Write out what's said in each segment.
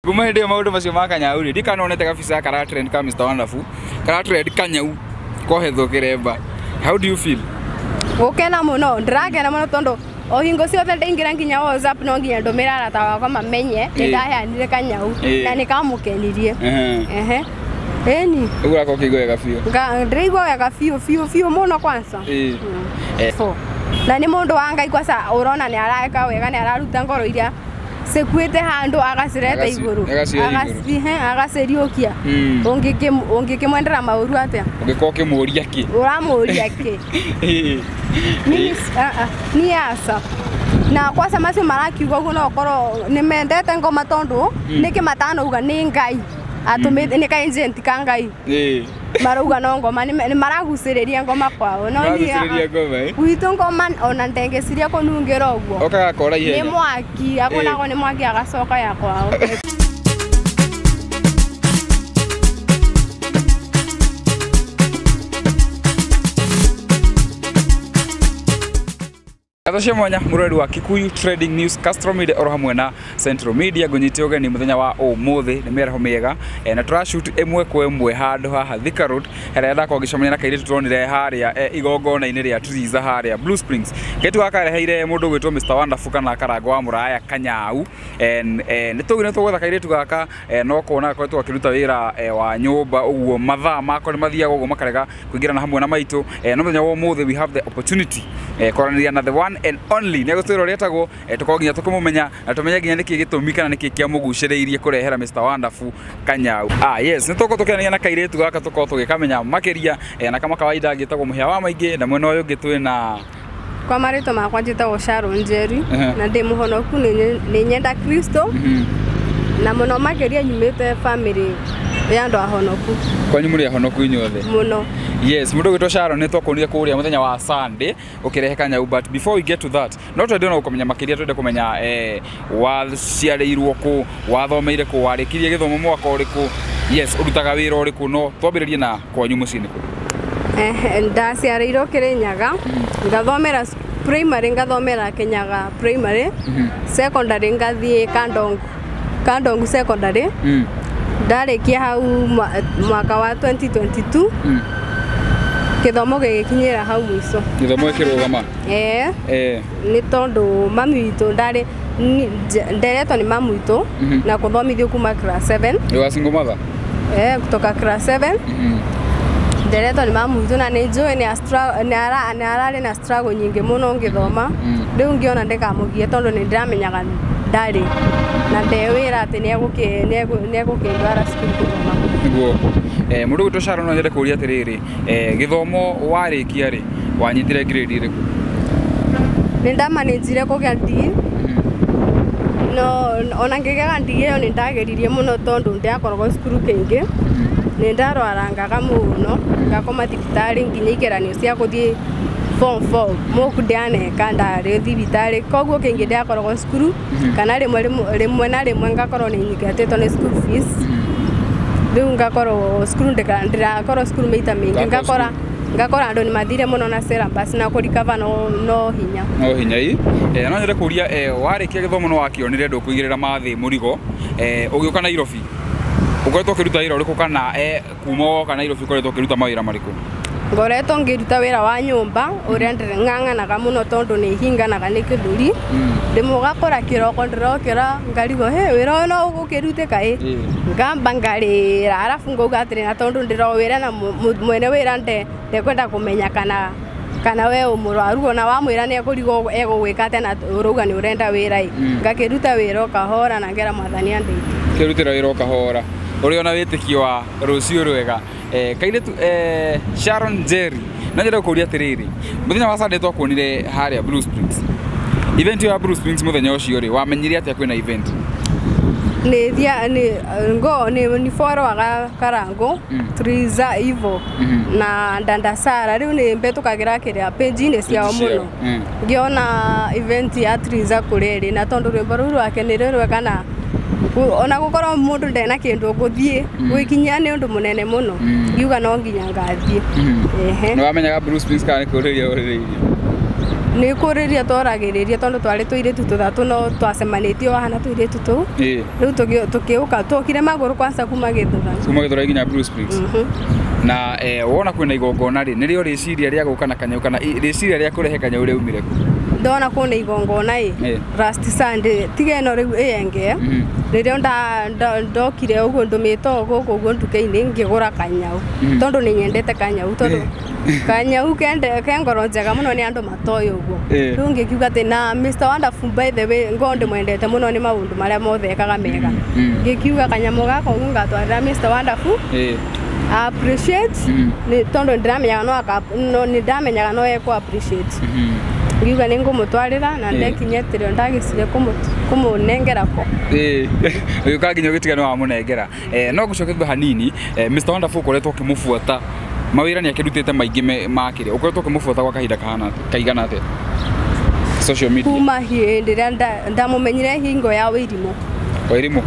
Kuma hĩndĩ ĩyo maũndũ macio ma kanyau rĩ, ndikana nonete gabica kara trend ka Mr Wonderful, kara trend kanyau kohetwo kĩremba. How do you feel? Gukena muno, ndirakena muno tondu o hingo ciothe ndaingira nginya WhatsApp no nginya ndumira arata wakwa mamenye Ĩĩ. nĩ ndaheanire kanyau Ĩĩ. na nĩ kamũkenirie. Ehe. Ehe, ĩni. Ũguo ũrakorwo ũkĩigua wega biũ. Ndĩraigua wega biũ biũ biũ mũno kwanza. Ĩĩ. Eh. Four. Na nĩ mũndũ wa Ngai kwanza ũrona nĩ areka wega, nĩ araruta ngoro iria cikuĩte handũ agacirete igũrũ. Agacioya igũrũ. Agaciriũkia. Ũngĩkĩmwendera maũru atĩa? Ũngĩkorwo ũkĩmũria kĩ? Ũramũria kĩ? Ĩĩ. Mimi niĩ aca na kwanza macio marakiuga ũguo no ũkorwo nĩ mendete ngoma tondũ nĩkĩ matanauga nĩ Ngai atũmĩte, nĩ ka agent ka Ngai. Ĩĩ. Marauga no ngoma nĩ maragucĩrĩria ngoma kwao no niĩ Maragucĩrĩria ngoma, ĩ? Gwitũ ngoma ona ndengeciria kũnungĩra ũguo. Okaga kora Nĩ ihenya. mwaki akũnagwo nĩ mwaki agacoka ya kwao. Ngatho cia mwanya mũrori wa Kikuyu Trading News, Castro Media oro hamwe na Central Media, ngũnyite ũgeni mũthenya wa ũmũthĩ nĩ mĩaraho mĩega, na tũrashoot ĩmwe kwa ĩmwe handũ haha Thika Road harĩa ndakorwo ngĩcemania na kairĩtu tũronire harĩa igongona-inĩ rĩa Triza harĩa Blue Springs. Kairĩtu gaka kareheire mũndũ ũgwĩtwo Mr Wonderful kana Karango wa Mũraya Kanyau. Nĩ tũgire tũgwetha kairĩtu gaka, no kuona gakoretwo gakĩruta wĩra wa nyũmba ũguo mathaa mako nĩ mathiaga ũguo makarega kũingĩrana hamwe na maitũ, no mũthenya wa ũmũthĩ we have the opportunity kwaranĩria na the one and only nĩ egũtwĩra ũrĩa etagwo, tũkorwo nginya tũkĩmũmenya na tũmenye nginya nĩkĩ gĩtũmi kana nĩkĩ kĩamũgucĩrĩirie kũrehera Mr Wonderful Kanyau. Yes, nĩ tũgũkorwo tũkĩaranĩria na kairĩtu gaka tũkorwo tũgĩkamenya makĩria, na kama kawaida ngĩtagwo Mũhĩa wa Maingĩ na mwena ũyũ ũngĩ twĩna Kwa marĩtwa makwa njĩtagwo Sharon Njeri na ndĩ mũhonoku, nĩ nyenda Kristo na mũno makĩria nyumĩte family ya andũ ahonoku. Kwanyu mũrĩ ahonoku inyuothe? Mũno. Yes, mũndũ ũgwĩtwo Sharon nĩ twakuonire kũrĩa mũthenya wa Sunday ũkĩrehe kanyau, but before we get to that no twende ona gũkũmenya makĩria, twende kũmenya waciarĩirwo kũ, wathomeire kũ, warĩkirie gĩthomo mwaka ũrĩkũ, yes, ũrutaga wĩra ũrĩkũ, no twambĩrĩrie na kwanyu mũciĩ nĩ kũ? Ndaciarĩirwo Kĩrĩnyaga, ngathomera primary, ngathomera Kĩnyaga primary, secondary ngathiĩ Kandongu, Kandongu secondary. Ndarĩkia hau mwaka wa 2022. Gĩthomo gĩgĩkinyĩra hau mũico. Gĩthomo gĩkĩrũgama? Ĩĩ. Nĩ tondũ mami witũ ndarĩ, nderetwo nĩ mami witũ na kũthomithio kuma class 7. Nĩ wa single mother? Kutoka class 7. Nderetwo nĩ mami witũ na nĩ njũĩ nĩ ararĩ na struggle nyingĩ mũno ngĩthoma. Rĩu ngĩona ndĩkamũgie tondũ nĩ ndĩramenyaga ndarĩ na ndewĩra atĩ nĩ egũkĩndwara cukuru gũthoma. Nĩguo. Mũndũ ũgwĩtwo Sharon no nyende kũũria atĩrĩrĩ, gĩthomo warĩkia rĩ, wanyitire grade ĩrĩkũ? Nĩ ndamanĩnjire kũgĩa D. No ona ngĩgĩaga D ĩyo nĩ ndageririe mũno tondũ ndiakoragwo cukuru kĩingĩ. Nĩ ndarwarangaga mũno, ngakoma thibitarĩ nginya igeranio cia gũthiĩ form 4 moku ndianeka, ndarĩ thibitarĩ, koguo kĩingĩ ndiakoragwo cukuru kana rĩmwe na rĩmwe ngakorwo nĩ nyingatĩtwo nĩ school fees. Rĩu ngakorwo cukuru ndĩrakorwo cukuru maita maingĩ, ngakora andũ nĩ mathire mũno na syllabus na kũrikava no hinya. No hinya ĩ. No nyende kũria, warĩkia gĩthomo no wakĩonire ndũkũigĩrĩra mathĩ mũrigo, ũgĩũka Nairobi ũkoretwo ũkĩruta wĩra ũrĩkũ kana kuma woka Nairobi ũkoretwo ũkĩruta mawĩra marĩkũ? Ngoretwo ngĩruta wĩra wa nyũmba ũrĩa ng'ang'anaga mũno tondũ nĩ hinganaga nĩ kĩthũri. Rĩmwe ũgakora kĩroko ndĩrokĩra ngarigwo he wĩra ũyũ no ũgũkĩrutĩka ĩ, ngamba ngarĩra arabu ngauga atĩrĩ na tondũ ndĩrowĩra na mwene wĩra ndekwenda kũmenya kana we wĩ mũrwaru, ona wamwĩra nĩ ekũrigwo egũgwĩka atĩa na ũrauga nĩ ũrenda wĩra ĩ. Ngakĩruta wĩra o kahora na ngera Mwathani andeithie. Kĩrutĩra wĩra o kahora ũrĩ ona wĩtĩkio wa rũciũ rwega. Kairĩtu Sharon Njeri, no nyende gũkũria atĩrĩrĩ, mũthenya wa Sunday twakuonire harĩa Blue Springs, event ya Blue Springs mũthenya ũcio rĩ, wamenyire atĩa kwĩna event? Nĩ thia nĩ ngo nĩ followaga Karango, Triza Ivo na Ndanda Sara, rĩu nĩ mbetũkagĩra kĩrĩa page-inĩ ciao mũno. Ngĩona event ya Triza kũrĩa ĩrĩ na tondũ rwĩmbo rũu rwake nĩ rwega na ona gũkorwo mũndũ ndena kĩndũ ũgũthiĩ gwĩkinyia nĩ ũndũ mũnene mũno, ngiuga no nginya ngathiĩ. Nĩ wamenyaga Blue Springs kana nĩ kũrĩrĩria ũrĩrĩirie? Nĩ kũrĩria twaragĩrĩria tondũ twarĩ tũirĩtu tũthatũ no twacemanĩtio haha na tũirĩtu tũu. Rĩu tũgĩũka tũkire magũrũ kwanza kuma Gĩthũrai. Kuma Gĩthũrai nginya Blue Springs. Na wona kwĩna igongona rĩ, nĩrĩo rĩciria rĩa gũka na kanyau kana rĩciria rĩa kũrehe kanyau rĩaumire kũ? Ndona kwĩna igongona ĩ last Sunday tiga ĩno rĩu ĩyenge rĩrĩa ndokire ũguo ndũmĩte gũkũ ũguo nduka-inĩ ngĩgũra kanyau tondũ nĩ nyendete kanyau tondũ kanyau ke ngoro njega mũno nĩ andũ matoĩ ũguo. Rĩu ngĩkiuga atĩ na Mr Wonderful by the way ngo ndĩmwendete mũno nĩ maũndũ marĩa mothe ekaga mega. Ngĩkiuga kanyamũ gaka ũguo ngatwarĩra Mr Wonderful appreciate nĩ tondũ ndĩramenyaga no ekũ appreciate. Ngiuga nĩ ngũmũtwarĩra na ndekinyĩte ndagĩcire kũmũnengera ko. Ũgĩũka nginya ũgĩtiga nĩ wamũnengera. No ngũcoke hanini, Mr Wonderful ũkoretwo ũkĩmũbuata mawĩra nĩ akĩrutĩte maingĩ makĩria, ũkoretwo ũkĩmũbuata gwa kahinda kahana kaigana atĩa social media? Kuma hĩndĩ ĩrĩa ndamũmenyire hingo ya Wĩrimũ. Wĩrimũ?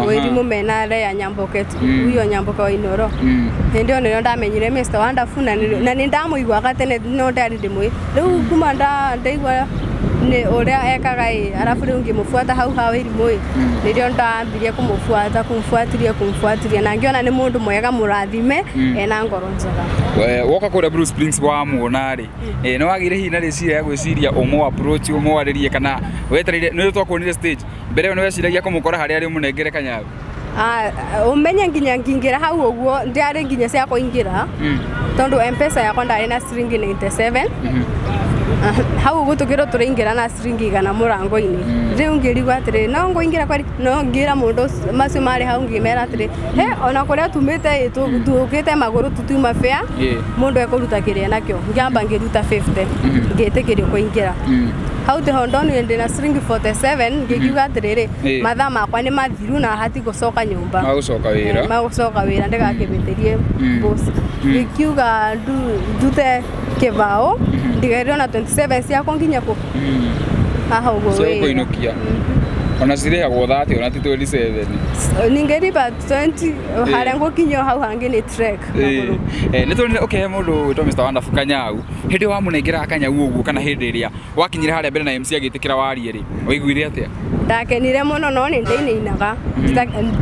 Wĩrimũ mena Leah Nyamboke, huyo Nyamboke wa Inoro. Hĩndĩ ĩyo nĩrĩo ndamenyire Mr Wonderful na nĩ ndamũiguaga tene no ndarĩ ndĩmũĩ. Rĩu kuma ndaigua nĩ ũrĩa ekaga ĩ, arabu rĩu ngĩmũbuata hau ha Wĩrimũ ĩ, nĩrĩo ndambirie kũmũbuata, kũmũbuatiria na ngĩona nĩ mũndũ mwega mũrathime ena ngoro njega. Woka kũrĩa Blue Springs wamuona rĩ, nĩ wagĩire hihi na rĩciria rĩa gwĩciria ũmũ approach ũmwarĩrie kana wetereire nĩ twakuonire stage mbere ĩyo nĩ weciragia kũmũkora harĩa arĩ ũmũnengere kanyau? Ũmenye nginya ngĩingĩra hau ũguo ndiarĩ nginya cia kũingĩra tondũ M-Pesa yakwa ndarĩ na ciringi 97. Hau ũguo tũkĩrwo tũraingĩra na ciringi 100 mũrango-inĩ. Rĩu ngĩrigwo atĩrĩ no ngũingĩra kweri, no ngĩra mũndũ macio marĩ hau ngĩmera atĩrĩ he ona kũrĩa tumĩte tũkĩte magũrũ tutiuma fare mũndũ ekũruta kĩrĩa nakĩo. Ngĩamba ngĩruta 50 ngĩtĩkĩrio kũingĩra. Hau tiho ndonire ndĩna ciringi 47 ngĩkiuga atĩrĩrĩ mathaa makwa nĩ mathiru na hatigũcoka nyũmba. Magũcoka wĩra. Magũcoka wĩra ndĩgakĩbĩtĩrie boss. Ngĩkiuga ndute kĩbao ndigerio na 27 ciakwa nginya kũ haha ũguo wĩra. Kũinũkia. Ona cirĩhagwo 30 ona ti 27. Ningĩriba 20 harĩa ngũkinyio hau hangĩ nĩ trek. Nĩ tuonire ũkĩhe mũndũ wĩtwo Mr Wonderful kanyau. Hĩndĩ wamũnengera kanyau ũguo kana hĩndĩ ĩrĩa wakinyire harĩa mbere na MC agĩtĩkĩra warie rĩ, waiguire atĩa? Ndakenire mũno no nĩ ndainainaga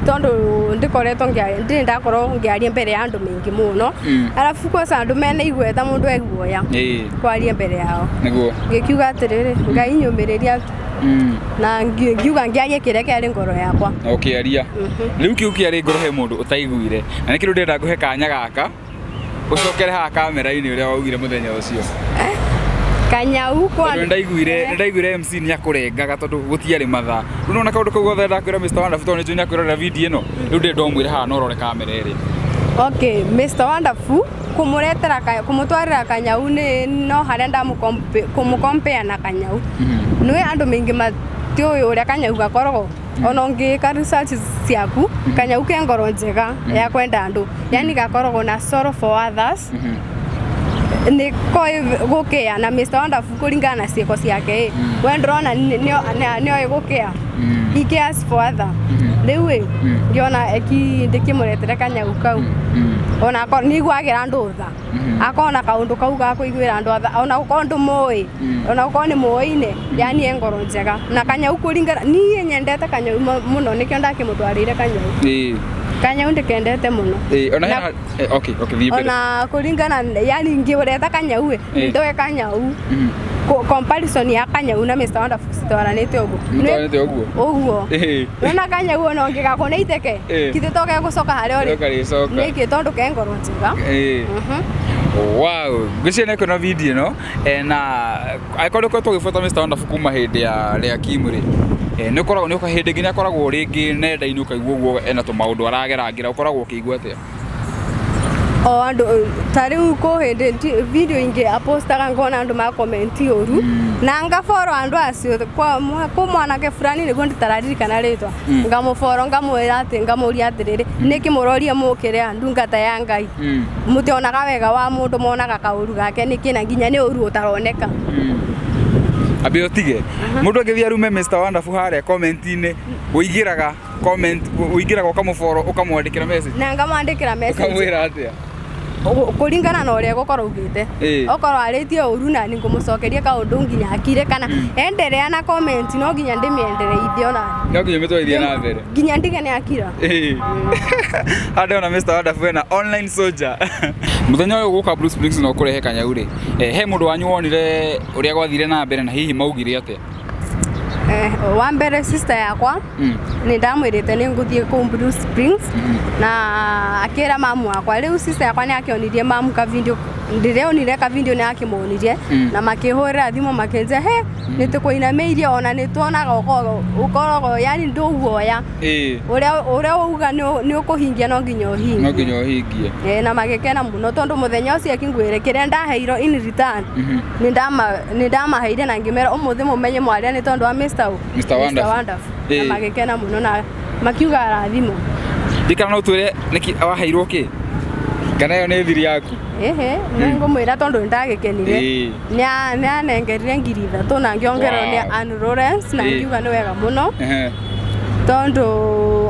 tondũ ndikoretwo ndirĩ ndakorwo ngĩaria mbere ya andũ maingĩ mũno. Arabu kwanza andũ mena igweta mũndũ eguoya kwaria mbere yao. Nĩguo. Ngĩkiuga atĩrĩrĩ Ngai nyũmĩrĩria na ngiuga ngĩarie kĩrĩa kĩarĩ ngoro yakwa. Na ũkĩaria. Rĩu kĩu kĩarĩ ngoro he mũndũ ũtaiguire na nĩkĩo ndĩrenda ngũhe kanya gaka ũcokere haha kamera-inĩ ũrĩa waugire mũthenya ũcio. Kanyau kwa ndaiguire MC nĩ akũrengaga tondũ gũtiarĩ mathaa. Rĩu nona kaũndũ kau gothe ndakwĩra Mr Wonderful tondũ nĩnjũĩ nĩ akwĩrorera video ĩno. Rĩu ndĩrenda ũmwĩre haha na ũrore kamera ĩrĩa. Okay, Mr Wonderful kũmũretera kũmũtwarĩra kanyau nĩ no harĩa ndamũkompea na kanyau. Nĩwe andũ maingĩ matiũĩ ũrĩa kanyau gakoragwo. Ona ũngĩka research ciaku kanyau ke ngoro njega ya kwenda andũ, yani gakoragwo na sorrow for others. Nĩ koĩ gũkĩa na Mr Wonderful kũringana na ciĩko ciake we ndĩrona nĩoĩ gũkĩa. He cares for other. Rĩu ĩ ngĩona ndĩkĩmũretere kanyau kau ona nĩiguagĩra andũ tha, akona kaũndũ kau ga kũiguĩra andũ tha ona gũkorwo ndũmũĩ ona gũkorwo nĩ mũĩine, yani e ngoro njega na kanyau kũringana niĩ nyendete kanyau mũno nĩkĩo ndakĩmũtwarĩire kanyau. Kanyau ndĩkendete mũno. Ona kũringana yani ngĩũreta kanyau ĩ ndoe kanyau comparison ya kanyau na Mr Wonderful citwaranĩte ũguo. Mutwaranĩte ũguo? Ũguo. Wona kanyau ona ũngĩgakũna iteke githĩ to gegũcoka harĩa ũrĩ? Nĩkĩ? Tondũ ke ngoro njega. Wow, ngwĩciria nĩ kuona video ĩno na angĩkorwo ndũkoretwo ũgĩbuata Mr Wonderful kuma hĩndĩ ya Lea Kim rĩ, nĩ ũkoragwo nĩ hĩndĩ nginya akoragwo rĩngĩ nenda-inĩ ũkaigua ũguo ena tũmaũndũ aragerangĩra, ũkoragwo ũkĩigua atĩa? O andũ ta rĩu kũ hĩndĩ video ingĩ apostaga ngona andũ makomenti ũru na ngaboro andũ acio kũ mwanake fulani nĩguo nditararirikana rĩtwa ngamũboro ngamwĩra atĩ ngamũria atĩrĩrĩ nĩkĩ mũroria mũkĩrĩa ndungata ya Ngai mũtionaga wega wa mũndũ monaga kaũru gake nĩkĩ na nginya nĩ ũru ũtaroneka. Ambe ũtige mũndũ angĩthiĩ arume Mr Wonderful harĩa comment-inĩ ũingĩraga comment ũingĩraga ũkamũboro ũkamwandĩkĩra message na ngamwandĩkĩra message ũkamwĩra atĩa? Kuringana na uria gukorwo ugite okorwo aritie uru na ni ngumucokeria kaundu nginya akire kana enderea na comment no nginya ndimiendereithie ona no nginya mitwarithie na mbere nginya ndige ni akira. Hada ona Mr. Wonderful na online soldier. Muthenya uyu guka Blue Springs no kurehe kanyau ri he mundu wanyu wonire uria gwathire na mbere na hihi maugire atia? Wa mbere sister yakwa ni ndamwirite ni nguthie kuu Blue Springs na akira mamu wakwa. Riu sister yakwa ni akionirie mamu ka video ndireonire ka video ni akimuonirie na makihurira thimu makinjia he ni tukuinameirie ona ni tuonaga ukorogwo yani nduguoya uria uga ni ukuhingia no nginya uhingie no nginya uhingie. Na magikena muno tondu muthenya ucio akingwire kiria ndaheirwo in return ni ndamaheire na ngimera umuthi mumenye mwaria ni tondu wa Mr. Wonderful na magikena muno na makiuga arathimo. Ndikana no twire niki waheirwo ki kana yo ni thiri yaku? Ehe, ningumwira tondu ndagikenire ni anengerire 3,000 na ngiongererwo ni Ann Lawrence na ngiuga ni wega muno tondu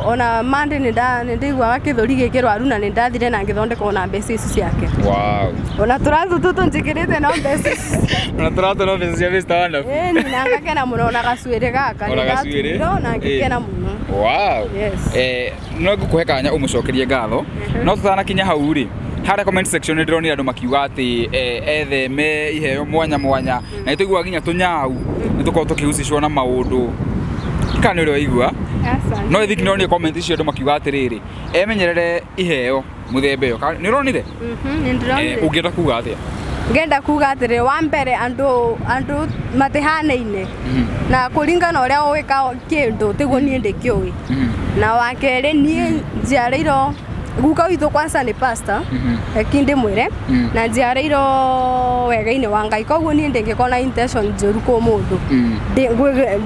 ona mande ni ndiguaga kithuri gikirwaru na ni ndathire na ngithondekwo na mbeca ici ciake. Wow. Ona turathu tutu njikirite no mbeca ici. Ona turathu no mbeca cia Mr. Wonderful. Ni na ngakena muno ona gacuiri gaka ni ndathire na ngikena muno. Wow. Yes. No ngukuhe kanya umucokerie ngatho no tutanakinya hau ri haria comment section ni ndironire andu makiuga ati etheme iheo mwanya mwanya na ituiguaga nginya tunyau ni tukorwo tukihusicwo na maundu kana ni uria waigua. No ithi ndĩronire comment icio andu makiuga atiriri emenyerere iheo muthemba iyo ni uronire? Ni ndironire. Ungienda kuga atia? Ngenda kuga atiri wa mbere andu matihanaine na kuringana uria wika kindu tiguo nie ndikiui na wa keri nie njiareirwo guka witũ kwanza ni pastor ekindi mwire na njiareirwo wega-inĩ wa Ngai koguo nie ndingĩkorwo intention njũru kũ mũndũ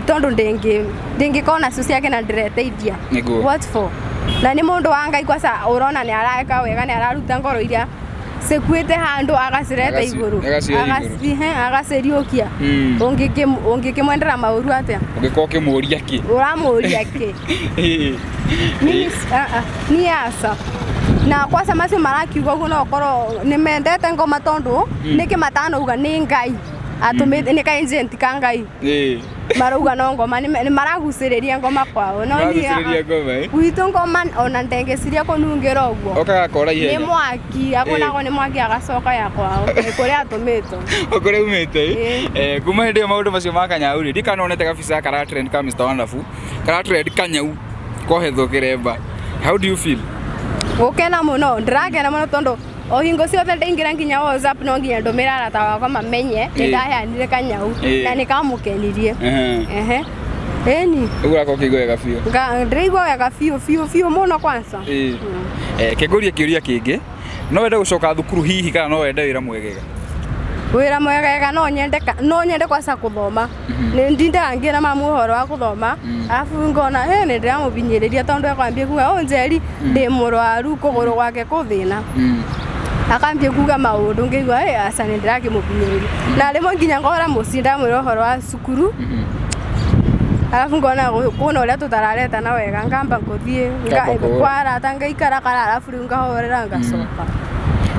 tondu ndingĩkorwo nacio ciake na ndireteithia what for na ni mũndũ wa Ngai kwanza urona ni areka wega ni araruta ngoro iria sekuite handu agacirete iguru agaciriukia ungikimwendera mauru atia ungikorwo ukimuria ki uramuria ki ni asa na kwanza macio marakiuga uguo no ukorwo ni mendete ngoma tondu niki matanauga ni Ngai atumite ni ka agent ka Ngai marauga no ngoma ni maraguciriria ngoma kwao no ni gwitũ ngoma ona ndengeciria kunungira uguo ukagakora ihenya ni mwaki akonagwo ni mwaki agacoka ya kwao ni kuria atumitwo kuria umite. Kuma hindi iyo maundu macio ma kanyau ri ndikana wonete gabica kara trend ka Mr. Wonderful kara trend kanyau kohethwo kiremba. How do you feel? Gukena muno ndirakena muno tondu o hingo ciothe ndaingira nginya WhatsApp no nginya ndumira arata wakwa mamenye ni ndaheanire kanyau na ni kamukenirie. Ehe eni uguo urakorwo ukĩigua wega biũ? Ndĩraigua wega biũ biũ biũ muno kwanza. Kĩngũrie kĩũria kĩngĩ no wende gũcoka thukuru hihi kana no wende wĩra mwegega? Wĩra mwegega no nyende kwanza kuthoma ni ndindaga ngĩra mamu ũhoro wa kuthoma arabu ngona nĩ ndĩramũbinyĩrĩria tondu ekwambia kuga ũ Njeri ndĩ mũrwaru kũgũrũ gwake kũthĩna akambia kuga maũndũ ngĩigua aca nĩ ndĩrakĩmũbinyĩrĩria na rĩmwe nginya ngora mũciĩ ndamwĩra ũhoro wa cukuru arabu ngona kuona ũrĩa tũtararetana wega ngamba ngũthiĩ kwa arata ngaikarakara arabu rĩu ngahorera ngacoka.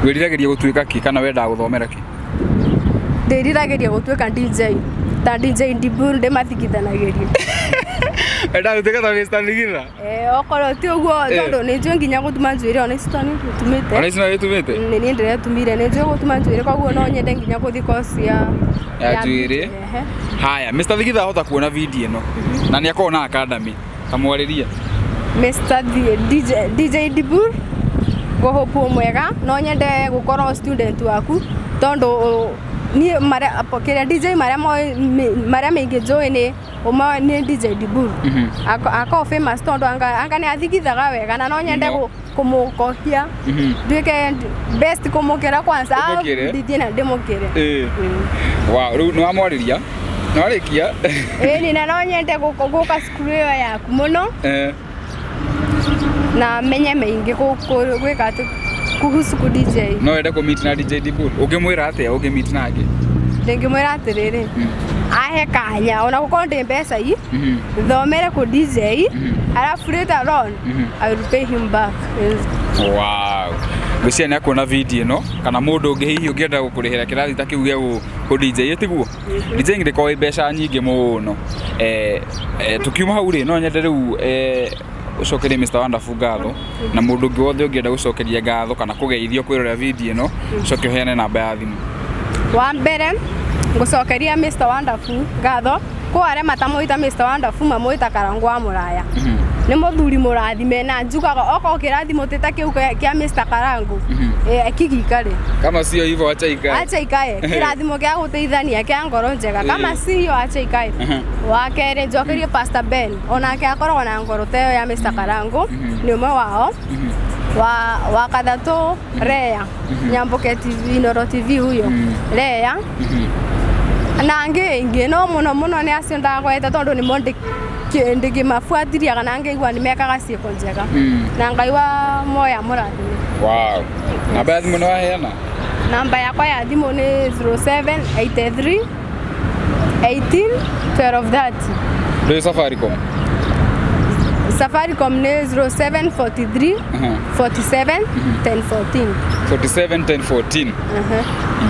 Wĩriragĩria gũtuĩka kĩ kana wendaga gũthomera kĩ? Ndĩriragĩria gũtuĩka DJ ta DJ Ndiburu ndĩmathikithanagiria. Wendaga gũtuĩka ta Mr. Thigitha? Okorwo ti ũguo tondu nĩ njũĩ nginya gũtuma njuĩrĩ ona ici to nĩ ndĩtumĩte. Ona ici no wĩtumĩte? Nĩ niĩ ndĩretumire nĩ njũĩ gũtuma njuĩrĩ koguo no nyende nginya gũthiĩ course ya njuĩrĩ. Haya, Mr. Thigitha ahota kuona video ĩno na nĩ akorwo na academy kamwarĩrie. Mr. DJ Ndiburu ngũhũpwo mwega no nyende gũkorwo student waku tondu ni mara kiria DJ maria maingi njũĩ ni ũmwe ni DJ Ndiburu akorwo famous tondu anga ni athigithaga wega na no nyende kũmũkohia nduĩke best kũmũkĩra kwanza ndithie na ndĩmũkĩre. Wow, rĩu nĩ wamwarĩria nĩ warĩkia? Ĩni na no nyende gũka cukuru ĩyo yaku mũno na menye maingi gwĩka atĩ kuhusu ku DJ. No wende kũ meet na DJ Ndiburu ũngĩmwĩra atĩa ũngĩ meet nake? Ndingĩmwĩra atĩrĩrĩ ahe kanya ona gũkorwo ndĩ mbeca i thomere ku DJ alafu later on I will pay him back. Wow. Ngwĩciria nĩ akuona video ĩno kana mũndũ ũngĩ hihi ũngĩenda gũkũrĩhĩra kĩrathi ta kĩu gĩa kũ DJ tiguo? DJing ndĩkoragwo ĩ mbeca nyingĩ mũno. Tukiuma hau rĩ, no nyende rĩu ũcokerie Mr Wonderful ngatho, na mũndũ ũngĩ wothe ũngĩenda gũcokeria ngatho kana kũgeithio kwĩrorera video ĩno, ũcoke ũheane namba ya thimũ. Wa mbere ngucokeria Mr Wonderful ngatho kũ arĩa matamwĩta Mr Wonderful mamwĩta Karangu wa Mũraya. Nĩ mũthuri mũrathime na njugaga okorwo kĩrathimo ti ta kĩu kĩa Mr Karangu, kigikare. Kama sio hivyo acha ikae. Acha ikae. Kĩrathimo kĩa gũteithania kĩa ngoro njega. Kama sio acha ikae. Wa kerĩ njokerie Pastor Ben, onake akoragwo na ngoro ta ĩyo ya Mr Karangu, nĩ ũmwe wao. Wa kathatũ Rea Nyamboke TV, Inoro TV huyo Rea na angĩ aingĩ, no mũno mũno nĩ acio ndagweta tondũ nĩmo ndĩkĩmabuatĩria kana ngĩigua nĩ mekaga ciĩko njega na Ngai wa moya mũrathime. Wow. Namba ya thimũ nĩ waheana? Namba yakwa ya thimũ nĩ 0783 18 12 30. Ndũĩ Safaricom? Safaricom nĩ 0743 47 10 14. 47 10 14.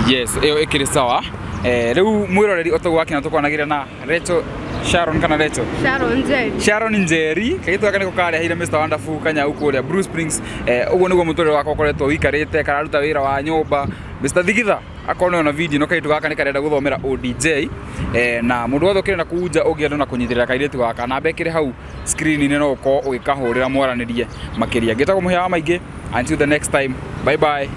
Yes, ĩyo ĩkĩrĩ sawa. Rĩu mwĩroreri ũtoguo wakina tũkwanagĩria na Rachel Sharon kana Rachel? Sharon Njeri. Sharon Njeri, kairĩtu gaka nĩko kareheire Mr Wonderful kanyau kũrĩa Blue Springs. Ũguo nĩguo mũtũrĩre wakwa ũkoretwo ũikarĩte, kararuta wĩra wa nyũmba. Mr Thigitha akorwo nĩ ona video no kairĩtu gaka nĩ karenda gũthomera ODJ, na mũndũ wothe ũkĩrenda kũnja ũngĩenda na kũnyitĩrĩra kairĩtu gaka, namba ĩkĩrĩ hau screen-inĩ no ũkorwo ũgĩkahũrĩra mwaranĩrie makĩria. Ngĩtagwo Mũhĩa wa Maingĩ, until the next time, bye bye.